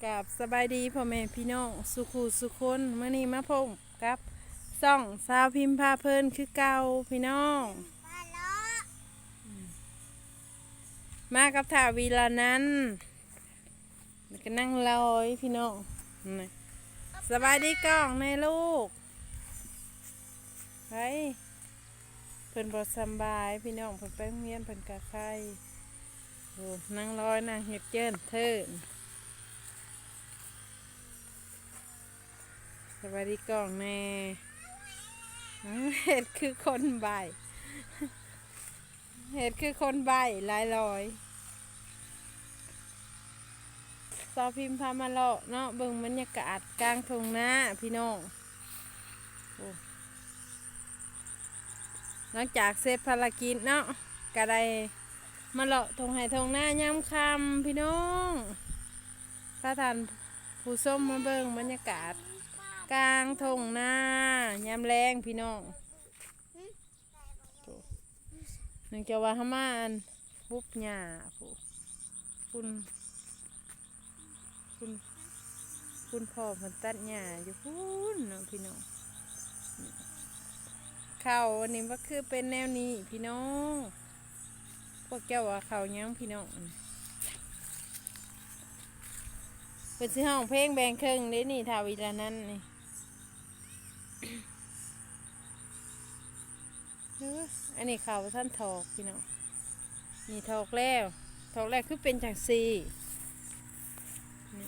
ກາບສະບາຍດີພໍ່ແມ່ພີ່ນ້ອງສູ່ຄູ່ສູ່ຄົນ. ມື້ນີ້ມາພົບກັບຊ່ອງສາວພິມພາເພີນຄືເກົ່າພີ່ນ້ອງ. ມາກັບທ້າວວີລານັນ ແລ້ວກໍນາງລອຍພີ່ນ້ອງ. ສະບາຍດີກ້ອງແນ່ລູກ. ໄປ ເພິ່ນບໍ່ສຳບາຍພີ່ນ້ອງ, ເພິ່ນໄປໂຮງຮຽນເພິ່ນກະໄຂ້. ໂອ້ ນາງລອຍນາງເຮັດເຈີນເທີນ. ສະບາຍດີກ້ອງແນ່. ເຮັດຄືຄົນໃບ້ ເຮັດຄືຄົນໃບ້ຫຼາຍລອຍ. ສາວພິມພາມາເລາະເນາະ ເບິ່ງບັນຍາກາດກາງທົ່ງນາພີ່ນ້ອງ. ໂອ້ ຫຼັງຈາກເສັດພາລະກິດເນາະ ກະໄດ້ມາເລາະທົ່ງໄຮ່ທົ່ງນາຍາມຄ່ຳພີ່ນ້ອງ. ພາທ່ານຜູ້ຊົມມາເບິ່ງບັນຍາກາດກາງທົ່ງນາຍາມແລງພີ່ນ້ອງ. ເນື່ອງຈາກວ່າເຮົາມາອັນ ບຸບຫຍ້າພຸ້ນ ຄຸນ ຄຸນພໍ່ເພິ່ນຕັດຫຍ້າຢູ່ພຸ້ນເນາະພີ່ນ້ອງ. ເຂົ້າອັນນີ້ມັນຄືເປັນແນວນີ້ພີ່ນ້ອງ. ພວກເຈົ້າວ່າເຂົ້າຫຍັງພີ່ນ້ອງ? ເພິ່ນຊິຮ້ອງເພງແບ່ງເຄິ່ງເດ້ນີ້ ທ້າວວິລານັນນີ້. ເອີ ອັນນີ້ເຂົ້າບໍ່ທັນຖອກພີ່ນ້ອງ. ນີ້ຖອກແລ້ວ ຖອກແລ້ວຄືເປັນຈັ່ງຊີ້. ນີ້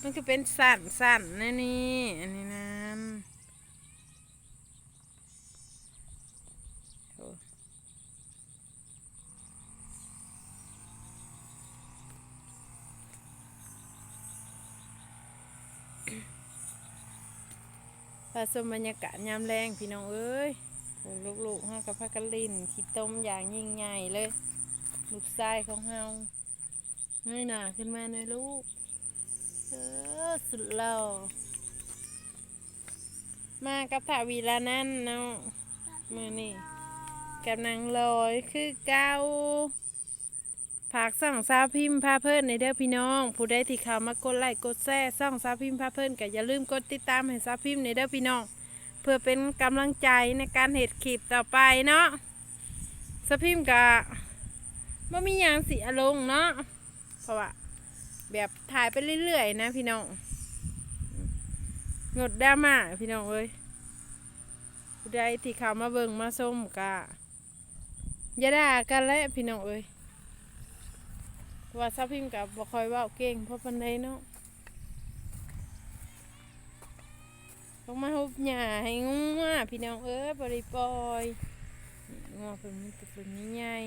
ມັນຄືເປັນຊັ້ນໆ ແນວນີ້ ອັນນີ້ນັ້ນ. ໂອ້ ພາຊົມບັນຍາກາດຍາມແລງພີ່ນ້ອງເອີຍ. ໂອ້ ລູກໆເຮົາກໍພາກັນຫຼິ້ນຂີ້ຕົມຢ່າງຍິ່ງໃຫຍ່ເລີຍ ລູກຊາຍຂອງເຮົາ. ເງີຍໜ້າຂຶ້ນມາແນ່ລູກ. ເອີ ສຸດຫຼໍ່. ມາກັບທ້າວວິລານັນເນາະ ມື້ນີ້ກັບນາງລອຍຄືເກົ່າ. ຝາກຊ່ອງສາວພິມພາເພີນແດ່ເດີພີ່ນ້ອງ. ຜູ້ໃດທີ່ເຂົ້າມາກົດໄລ້ກົດແຊຊ່ອງສາວພິມພາເພີນ ກໍຢ່າລືມກົດຕິດຕາມໃຫ້ສາວພິມແດ່ເດີພີ່ນ້ອງ ເພື່ອເປັນກຳລັງໃຈໃນການເຮັດຄລິບຕໍ່ໄປເນາະ. ສາວພິມກະບໍ່ມີຫຍັງຊິອາລົງເນາະ ເພາະວ່າແບບຖ່າຍໄປເລື້ອຍໆນະພີ່ນ້ອງ. ງົດດຣາມາພີ່ນ້ອງເອີຍ. ຜູ້ໃດທີ່ເຂົ້າມາເບິ່ງມາຊົມກະຢ່າດ່າກັນແຫຼະພີ່ນ້ອງເອີຍ. ເພາະວ່າສາວພິມກະບໍ່ຄ່ອຍເວົ້າເກັ່ງພໍປານໃດເນາະ. ລົງມາຮຸບຫຍ້າໃຫ້ງົວພີ່ນ້ອງເອີຍ ບໍ່ໄດ້ປ່ອຍ. ງົວເພິ່ນມີແຕ່ຕົວໃຫຍ່ໆ.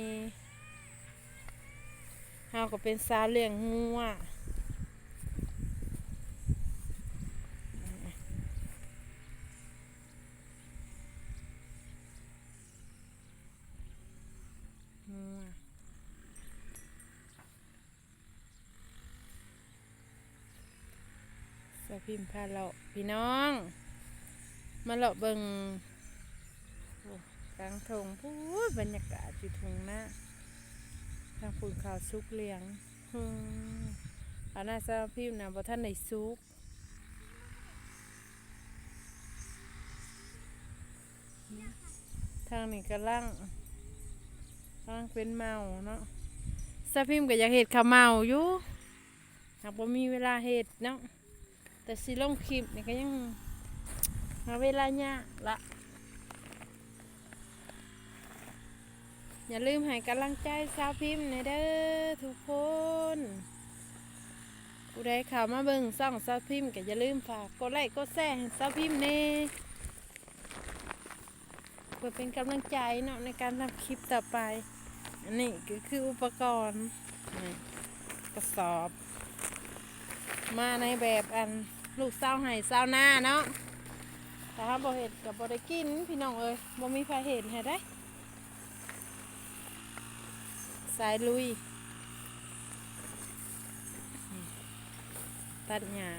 ເຮົາກໍເປັນສາວລ້ຽງງົວ. ງົວ. ສາວພິມພາເລາະພີ່ນ້ອງ ມາເລາະເບິ່ງ ໂອ້ ກາງທົ່ງພຸ້ນ ບັນຍາກາດຢູ່ທົ່ງນາ. ທາງພຸ້ນເຂົ້າສຸກຫຼຽງ. ຫື ເຂົ້ານາສາວພິມນະບໍ່ທັນໄດ້ສຸກ. ທາງນີ້ກຳລັງ ກຳລັງເປັນເໝົາເນາະ. ສາວພິມກໍຢາກເຮັດເຂົ້າເໝົາຢູ່ ຫາກບໍ່ມີເວລາເຮັດເນາະ. ແຕ່ຊິລົງຄລິບນີ້ກໍຍັງຫາເວລາຍາກລະ. ຢ່າລືມໃຫ້ກຳລັງໃຈສາວພິມແດ່ເດີທຸກຄົນ. ຜູ້ໃດເຂົ້າມາເບິ່ງຊ່ອງສາວພິມກໍຢ່າລືມຝາກກົດໄລ້ກົດແຊໃຫ້ສາວພິມແດ່ ເພື່ອເປັນກຳລັງໃຈເນາະ ໃນການທຳຄລິບຕໍ່ໄປ. ອັນນີ້ກໍຄືອຸປະກອນ ນີ້ ກະສອບ ມາໃນແບບອັນ ລູກຊາວໄຮ່ຊາວນາເນາະ. ຖ້າເຮົາບໍ່ເຮັດກໍບໍ່ໄດ້ກິນພີ່ນ້ອງເອີຍ ບໍ່ມີໃຜເຮັດໃຫ້ເດ້. ສາຍລຸຍ ຕັດຫຍ້າ.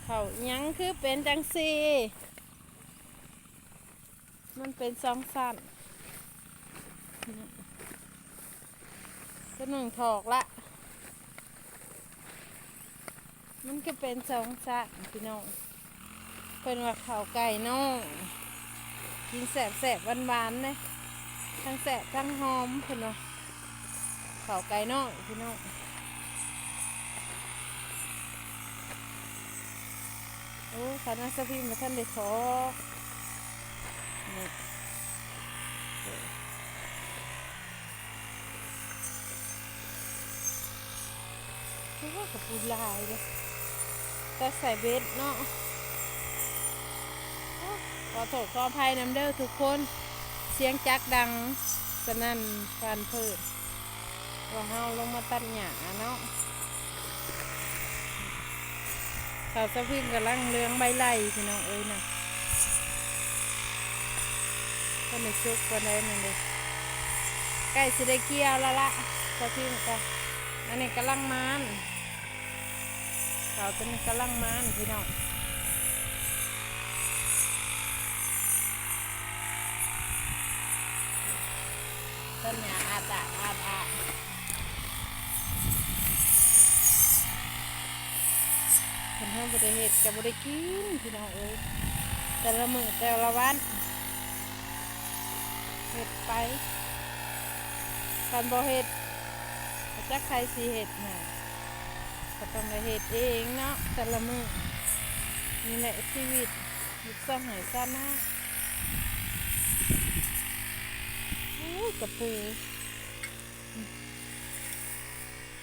ເຂົ້າອີ່ຫຍັງຄືເປັນຈັ່ງຊີ້? ມັນເປັນສອງຊັ້ນ. ຕົວໜຶ່ງຖອກລະ ມັນກໍເປັນສອງຊັ້ນພີ່ນ້ອງ. ເພິ່ນວ່າເຂົ້າໄກ່ນ້ອຍ ກິນແຊບໆ ຫວານໆ ເດ້ ທັງແຊບທັງຫອມ ເພິ່ນວ່າ ເຂົ້າໄກ່ນ້ອຍພີ່ນ້ອງ. ໂອ້ ຂະໜາດສາວພິມບໍ່ທັນໄດ້ຖອກ ນີ້ ໂອ້ ກະປູຫຼາຍເດ້ ແຕ່ໃສ່ເບັດເນາະ. ໂອ້ ຂໍໂທດຂໍອະໄພນຳເດີທຸກຄົນ ສຽງຈັກດັງສະໜັ່ນຟານເພີດ ວ່າເຮົາລົງມາຕັດຫຍ້າເນາະ. ເຂົ້າສາວພິມກຳລັງເຫຼືອງໃບໄລ່ພີ່ນ້ອງເອີຍນະ ບໍ່ໄດ້ສຸກປານໃດນັ້ນເດ້ ໃກ້ຊິໄດ້ກ່ຽວແລ້ວລະ ສາວພິມກະ ອັນນີ້ກຳລັງໝານ ເຂົ້າຕົວນີ້ກຳລັງໝານພີ່ນ້ອງ. ຕົ້ນຫຍ້າອາດອາດອາດອາດ ຄັນເຮົາບໍ່ໄດ້ເຮັດກໍບໍ່ໄດ້ກິນພີ່ນ້ອງເອີຍ ແຕ່ລະມື້ແຕ່ລະວັນ ເຮັດໄປ ຄັນບໍ່ເຮັດ ກໍຈັກໃຜຊິເຮັດໃຫ້ ກໍຕ້ອງໄດ້ເຮັດເອງເນາະ ແຕ່ລະມື້ ນີ້ແຫຼະຊີວິດ ຢູ່ຊາວໄຮ່ຊາວນາ. ໂອ້ຍ ກະປູ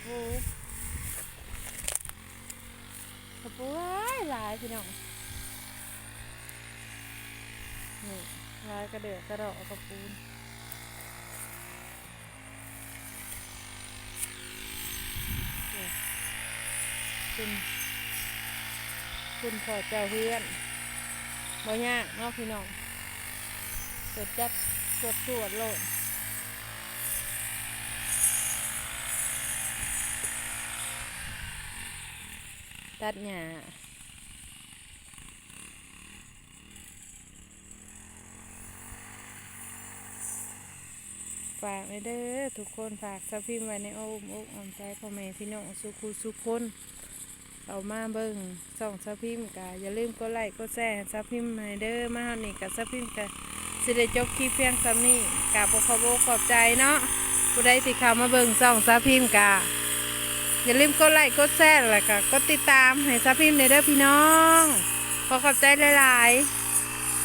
ໂອ້ຍ ກະປູຫຼາຍໆ ພີ່ນ້ອງ ນີ້ ຫຼາຍກະເດືອກະດໍກະປູ. ໂອ້ ຄຸນ ຄຸນພໍ່ເຈົ້າເຮືອນ ບໍ່ຍາກເນາະພີ່ນ້ອງ ເພິ່ນຈັດສວດໆໂລດ ຕັດຫຍ້າ. ຝາກແດ່ເດີທຸກຄົນ ຝາກສາວພິມໄວ້ໃນອ້ອມອົກອ້ອມໃຈພໍ່ແມ່ພີ່ນ້ອງສູ່ຄູ່ສູ່ຄົນ ເຂົ້າມາເບິ່ງຊ່ອງສາວພິມກະຢ່າລືມກົດໄລ້ກົດແຊໃຫ້ສາວພິມໃຫ້ເດີ. ມາຮອດນີ້ກະສາວພິມກະຊິໄດ້ຈົບຄລິບພຽງສ່ຳນີ້ ກະຂໍຂອບອົກຂອບໃຈເນາະ ຜູ້ໃດທີ່ເຂົ້າມາເບິ່ງຊ່ອງສາວພິມກະຢ່າລືມກົດໄລ້ກົດແຊ ແລະກະກົດຕິດຕາມໃຫ້ສາວພິມແດ່ເດີພີ່ນ້ອງ ຂໍຂອບໃຈຫຼາຍໆ.